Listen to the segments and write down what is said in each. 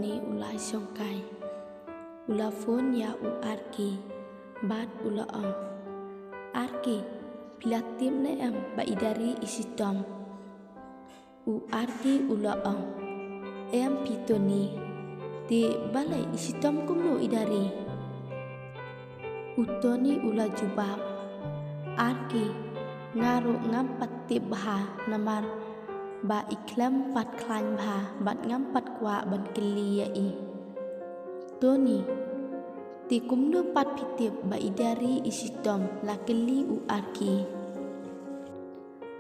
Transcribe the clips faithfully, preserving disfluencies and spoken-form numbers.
Tony u la shongkai. U la phone ïa u Arki bad u la ong, Arki, phi la tip ne em ba i Dari i shitom? U Arki u la ong, em phi Tony, te balei i shitom kumno i Dari? U Tony u la jubab, Arki, nga ruh ngam pat tip bha namar ba i khlem pat khlaiñ bha bad ngam pat kwah ban kylli ïa i. Tony, te kumno pat phi tip ba i Dari i shitom? La kylli u Arki.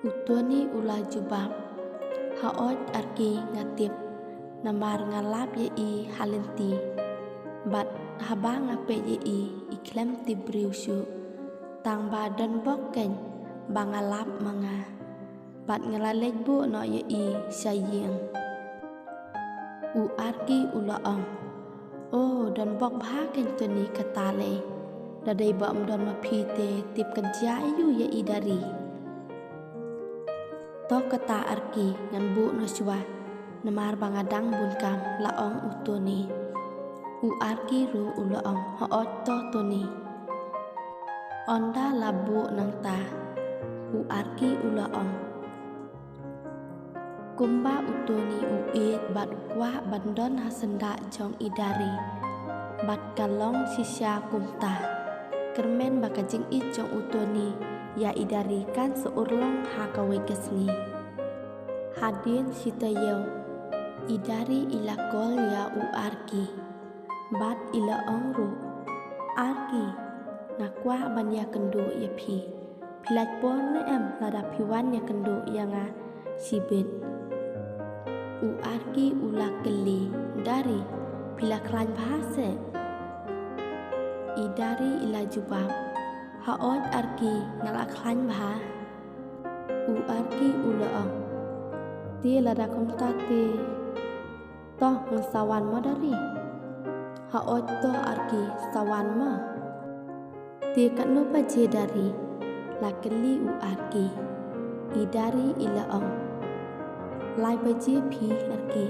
U Tony u la jubab, haoid Arki nga tip, namar nga lap ïa i ha lynti. Bad haba nga peit ïa i, i khlem tip briew shuh. Tang ba don bok keiñ ba nga lap ma nga. Bad nga la leit buh noh ïa i sha ïing. U Arki u la ong, o, don bok bha keiñ Tony kata lei. Da dei ba ym don ma phi te tip kan jia aiu ïa i Dari? To kata Arki, ngan buh noh shuwa, namar ba nga dang bun kam, la ong u Tony. U Arki ruh u la ong, haoid to Tony. Ynda la buh nangta, u Arki u la ong, kumba u Tony u ïeit bad u kwah ban don ha syndah jong i Dari. Bad ka long shisha kumta. Kyrmen ba ka jingïeit jong u Tony ïa i Dari kan sa urlong ha kawei ka sngi. Hadien shi taïew, i Dari i la call ïa u Arki. Bad i la ong ruh, Arki, nga kwah ban ïakynduh ïa phi. Phi lait por ne em lada phi wan ïakynduh ïa nga shibit? U Arki u la kylli, Dari, phi la khlaiñ bha seh? I Dari i la jubab, haoid Arki, nga la khlaiñ bha. U Arki u la ong, te lada kumta te, to ngan sa wan mo Dari? Haoid to Arki, sa wan mo. Te katno baje Dari? La kylli u Arki. I Dari i la ong, lai baje phi Arki.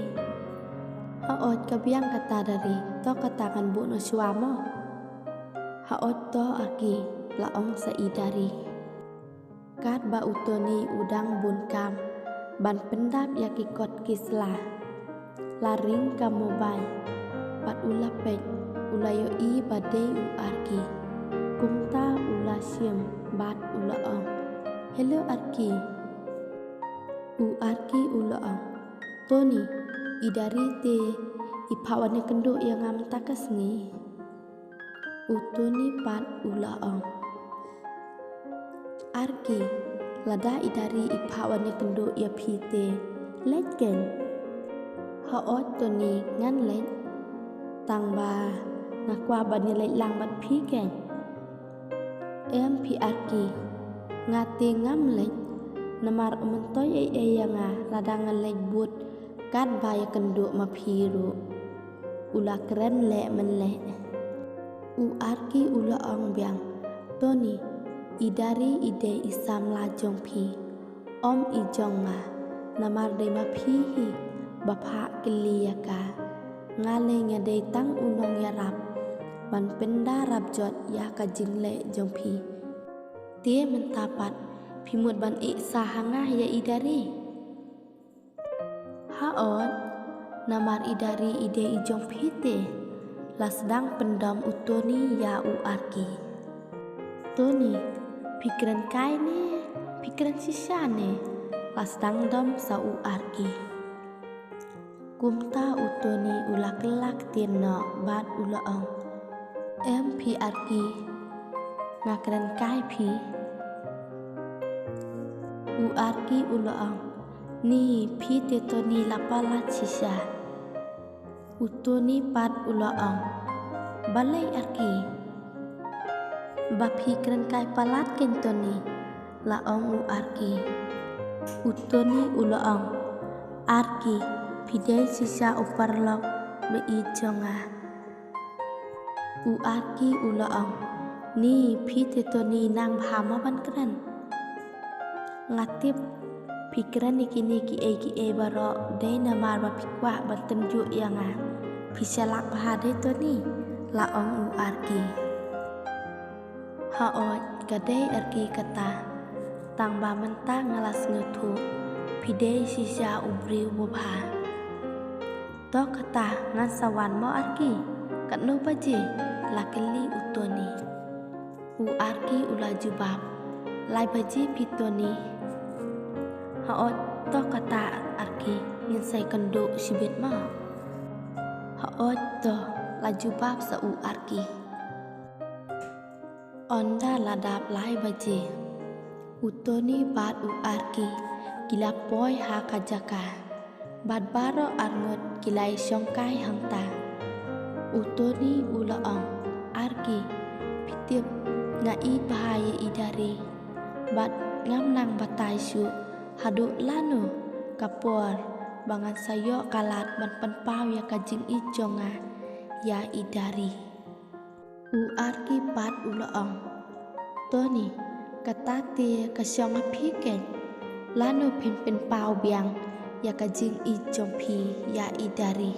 Haoid ka biang kata Dari, to kata ngan buh noh shuwa mo. Haoid to Arki, la ong sa i Dari. Katba u Tony u dang bun kam ban pyndap ïa ki kot ki sla, la ring ka mobile. Bad u la peit, u la ïohi ba dei u Arki. Kumta u la shim bad u la ong, hello Arki. U Arki u la ong, Tony, i Dari te i phah wan ïakynduh ïa nga mynta ka sngi. U Tony pat u la ong, Arki, lada i Dari i phah wan ïakynduh ïa phi te, leit keiñ? Haoid Tony, ngan leit. Tang ba nga kwah ban ïaleit lang bad phi keiñ. Em phi Arki, nga te ngam leit. Namar ym myntoi ei ei ïa nga lada nga leit bud katba ïakynduh ma phi ruh. U la kren leh mynleh. U Arki u la ong biang, Tony, i Dari i dei i samla jong phi, ym i jong nga. Namar dei ma phi hi ba phah kylli ïa ka. Nga lei nga dei tang u nongïarap ban pynda rap jot ïa ka jingleh jong phi. Te mynta pat phi mut ban ïeh sah ha nga ïa i Dari? Haoid, namar i Dari i dei i jong phi te. La sdang pyndom u Tony ïa u Arki. Tony, phi kren kai ne phi kren shisha ne? La sdang dom sa u Arki. Kumta u Tony u la kylla ktien noh bad u la ong, em phi Arki, nga kren kai phi. U Arki u la ong, ni phi te Tony la palat shisha. U Tony pat u la ong, balei Arki? Ba phi kren kai palat keiñ Tony, la ong u Arki. U Tony u la ong, Arki, phi dei shisha u paralok ba ïeit jong nga. U Arki u la ong, ni phi te Tony nang bha mo ban kren. Nga tip phi kren ïa kine kiei kiei baroh dei namar ba phi kwah ban tynjuh ïa nga. Phi shalak bha de Tony, la ong u Arki. Haoid, ka dei Arki kata. Tang ba mynta nga la sngewthuh, phi dei shisha u briew ba bha. To kata ngan sa wan mo Arki, katno baje? La kylli u Tony. U Arki u la jubab, lai baje phi Tony. Haoid, to kata Arki, ngin sa ïakynduh shibit mo. Haoid to, la jubab sa u Arki. Ynda la dap lai baje, u Tony bad u Arki ki la poi ha ka jaka. Bad baroh arngut ki la ïashongkai hangta. U Tony u la ong, Arki, phi tip, nga ïeit bha ïa i Dari. Bad ngam nang batai shuh haduh lano ka por ba ngan sa ïoh ka lad ban pynpaw ïa ka jingïeit jong nga ïa i Dari. U Arki pat u la ong, Tony, kata te ka shong ha phi keiñ. Lano phin pynpaw biang ïa ka jingïeit jong phi ïa i Dari?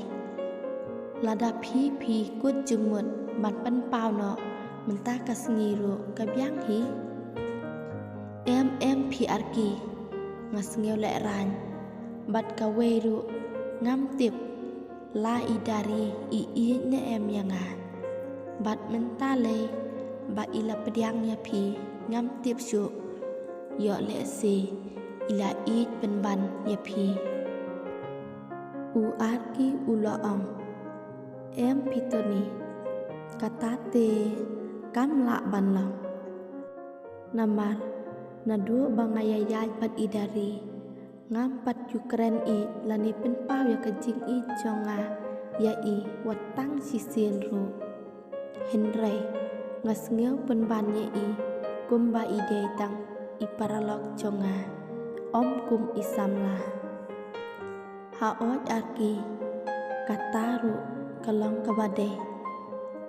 Lada phi phi kut jingmut ban pynpaw noh mynta ka sngi ruh ka biang hi. Em em phi Arki, nga sngew lehraiñ. Bad kawei ruh ngam tip la i Dari i ïeit ne em ïa nga. Bad mynta lei ba i la pdiang ïa phi ngam tip shuh. Ïoh lehse i la ïeit pynban ïa phi. U Arki u la ong, em phi Tony, kata te kam lah ban long. Namar naduh ba nga ïaid bad i Dari, ngam pat ju kren ïeit lane pynpaw ïa ka jingïeit jong nga ïa i wat tang shisien ruh. Hynrei nga sngew pynban ïa i kumba i dei tang i paralok jong nga, ym kum i samla. Haoid Arki, kata ruh ka long kaba dei.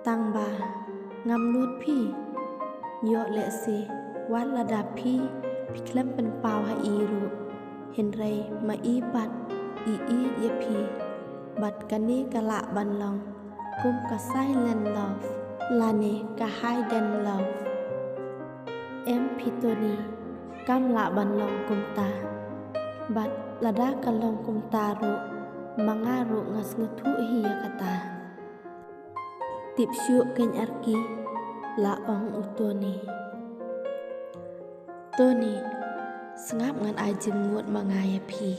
Tang ba ngam nud phi. Ïoh lehse wat lada phi phi khlem pynpaw ha i ruh, hynrei ma i pat i ïeit ïa phi. Bad kane ka lah ban long kum ka silent love lane ka hidden love. Em phi Tony, kam lah ban long kumta. Bad lada ka long kumta ruh, ma nga ruh nga sngewthuh hi ïa kata. Tip shuh keiñ Arki, la ong u Tony. Tony, sngap ngan ai jingmut ma nga ïa phi.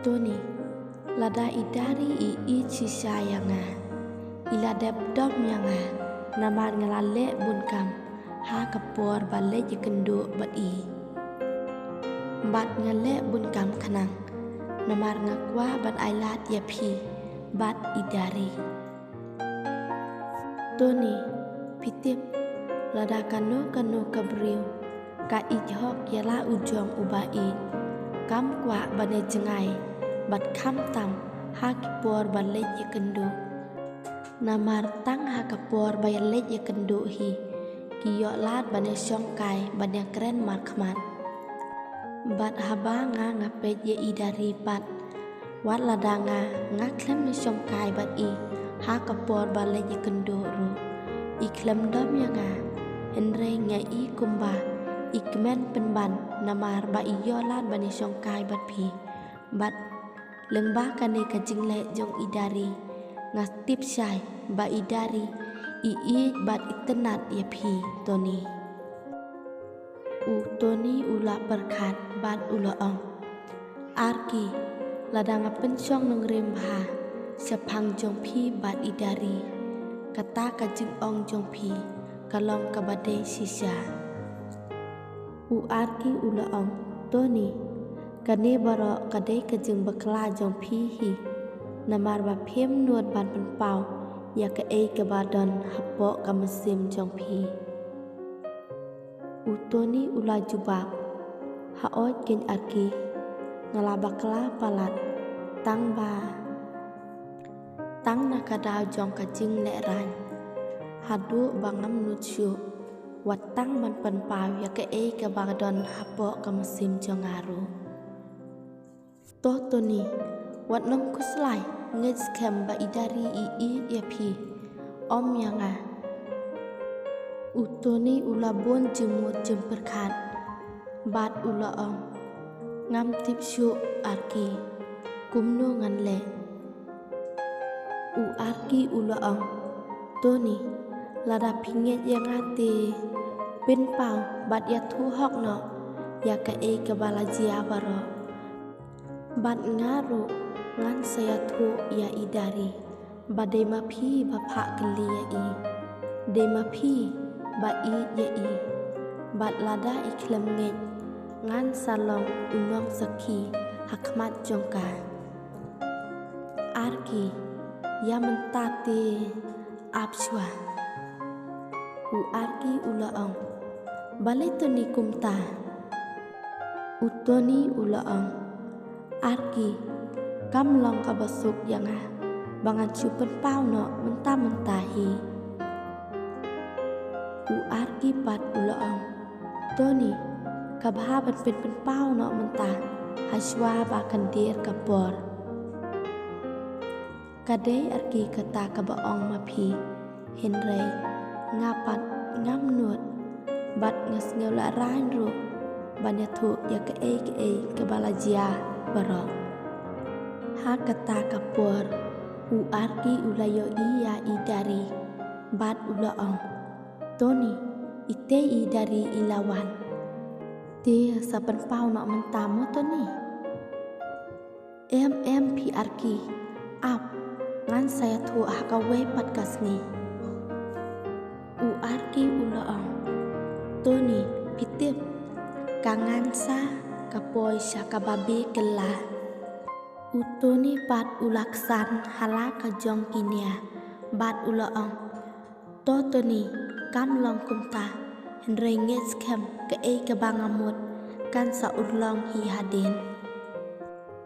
Tony, lada i Dari i ïeit shisha ïa nga, i la dep dom ïa nga, namar nga la leh bun kam ha ka por ba leit ïakynduh bad i. Bad nga leh bun kam khnang, namar nga kwah ban ailad ïa phi bad i Dari. Tony, phi tip, lada kano kano ka briew ka ïeit hok ïa la u jong uba ïeit, kam kwah ban ïajngai bad khamtam ha ki por ba leit ïakynduh. Namar tang ha ka por ba ïaleit ïakynduh hi ki ïoh lad ban ïashongkai ban ïakren markhmat. Bad haba nga nga peit ïa i Dari pat, wat lada nga nga khlem ïashongkai bad i ha ka por ba leit ïakynduh ruh, i khlem dom ïa nga. Hynrei nga i kumba i kmen pynban namar ba i ïoh lad ban ïashongkai bad phi. Bad lyngba kane ka jingleh jong i Dari, nga tip shai ba i Dari i ïeit bad i tynnad ïa phi Tony. U Tony u la pyrkhat bad u la ong, Arki, lada nga pynshong nongrim bha shaphang jong phi bad i Dari, kata ka jingong jong phi ka long kaba dei shisha. U Arki u la ong, Tony, kane baroh ka dei ka jingbakla jong phi hi. Namar ba phim nud ban pynpaw ïa kaei kaba don hapoh ka mynsiem jong phi. U Tony u la jubab, haoid keiñ Arki, nga la bakla palat, tang ba tang na ka daw jong ka jinglehrain, haduh ba ngam nud shuh wat tang ban pynpaw ïa kaei kaba don hapoh ka mynsiem jong nga ruh. To Tony, wat nym khuslai, Ngeit skhem ba i Dari i ïeit ïa phi, ym ïa nga. U Tony u la bun jingmut jingpyrkhat bad u la ong, ngam tip shuh Arki, kumno ngan leh. U Arki u la ong, Tony, lada phi ngeit ïa nga te, pynpaw bad ïathuh hok noh ïa kaei kaba la jia baroh. Bad nga ruh ngan sa ïathuh ïa i Dari ba dei ma phi ba phah kylli ïa i, dei ma phi ba ïeit ïa i. Bad lada i khlem ngeit, ngan sa long u nongsakhi ha khmat jong ka. Arki, ïa mynta te ap shuwa. U Arki u la ong, balei Tony kumta? U Tony u la ong, Arki, kam long kaba suk ïa nga ba ngan shu pynpaw noh mynta mynta hi. U Arki pat u la ong, Tony, ka bha ban pynpaw noh mynta, ha shuwa ba kan dier ka por. Ka dei Arki kata kaba ong ma phi, hynrei nga pat ngam nud bad nga sngew lah raiñ ruh ban ïathuh ïa kaei kaei kaba la jia baroh. Ha kata ka por u Arki u la ïohi ïa i Dari bad u la ong, Tony, ite i Dari i la wan. Te sa pynpaw noh mynta mo Tony? Em em phi Arki, ap, ngan sa ïathuh ha kawei pat ka sngi. U Arki u la ong, Tony, phi tip, ka ngan sa ka poi sha ka babe kylla. U Tony pat u la ksan ha la ka jong ki nia bad u la ong, to Tony, kam long kumta, hynrei ngeit skhem kaei kaba nga mut kan sa urlong hi hadien.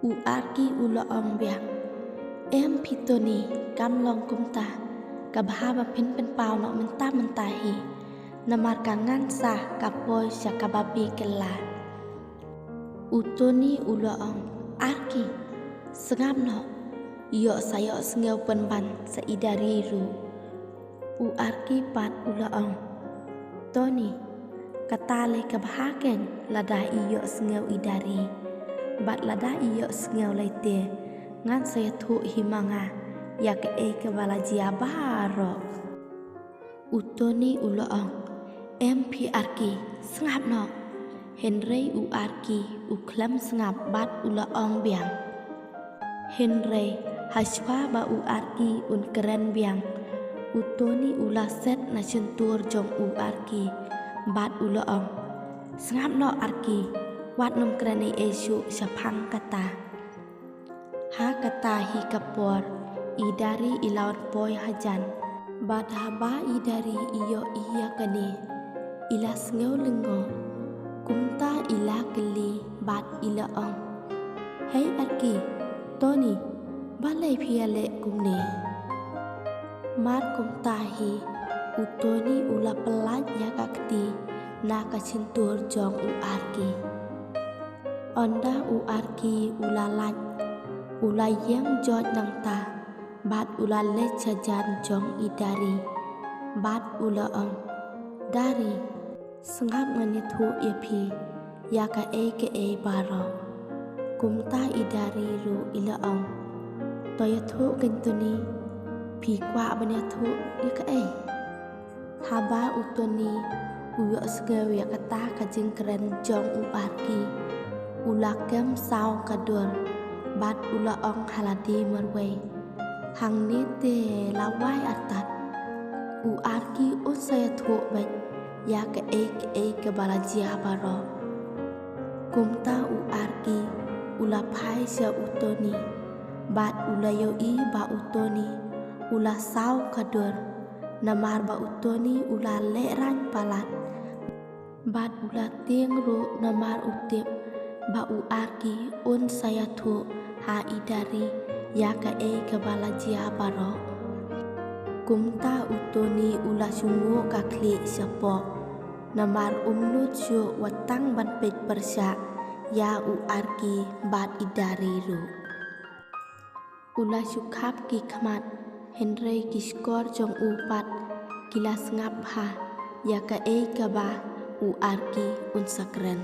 U Arki u la ong biang, em phi Tony, kam long kumta, ka bha ba phin pynpaw noh mynta mynta hi, namar ka ngan sa ka poi sha ka babe kylla. U Tony u la ong, Arki, sngap noh, ïoh sa ïohsngew pynban sa i Dari ruh. U Arki pat u la ong, Tony, kata lei ka bha kein lada i ïohsngew i Dari. Bad lada i ïohsngew lei te, ngan sa ïathuh hi ma nga ïa kaei kaba la jia baroh. U Tony u la ong, em phi Arki, sngap noh. Hynrei u Arki u khlem sngap bad u la ong biang. Hynrei ha shuwa ba u Arki un kren biang, u Tony u la set na shyntur jong u Arki bad u la ong, sngap noh Arki, wat nym kren ei ei shuh shaphang kata. Ha kata hi ka por, i Dari i la wan poi hajan. Bad haba i Dari i ïohi ïa kane, i la sngew lyngngoh. Kumta i la kylli bad i la ong, hei Arki, Tony, balei phi ïaleh kumne? Mar kumta hi, u Tony u la pyllait ïa ka kti na ka shyntur jong u Arki. Ynda u Arki u la lait, u la ïeng joit nangta bad u la leit sha jan jong i Dari bad u la ong, Dari, sngap, ngan ïathuh ïa phi ïa kaei kaei baroh. Kumta i Dari ruh i la ong, to ïathuh kein Tony, phi kwah ban ïathuh ïa kaei? Haba u Tony u ïohsngew ïa kata ka jingkren jong u Arki, u la kem saw ka dur bad u la ong ha lade marwei, hangne te la wai artat. U Arki un sa ïathuh beit ïa kaei kaei kaba la jia baroh. Kumta u Arki u la phai sha u Tony bad u la ïohi ba u Tony u la saw ka dur, namar ba u Tony u la lehraiñ palat. Bad u la tieng ruh namar u tip ba u Arki un sa ïathuh ha i Dari ïa kaei kaba la jia baroh. Kumta u Tony u la shu nguh ka khlieh shapoh, namar um nud shuh wat tang ban peit pyrshah ïa u Arki bad i Dari ruh. U la shu khap ki khmat, hynrei ki shkor jong u pat ki la sngap bha ïa kaei kaba u arki un sa kren.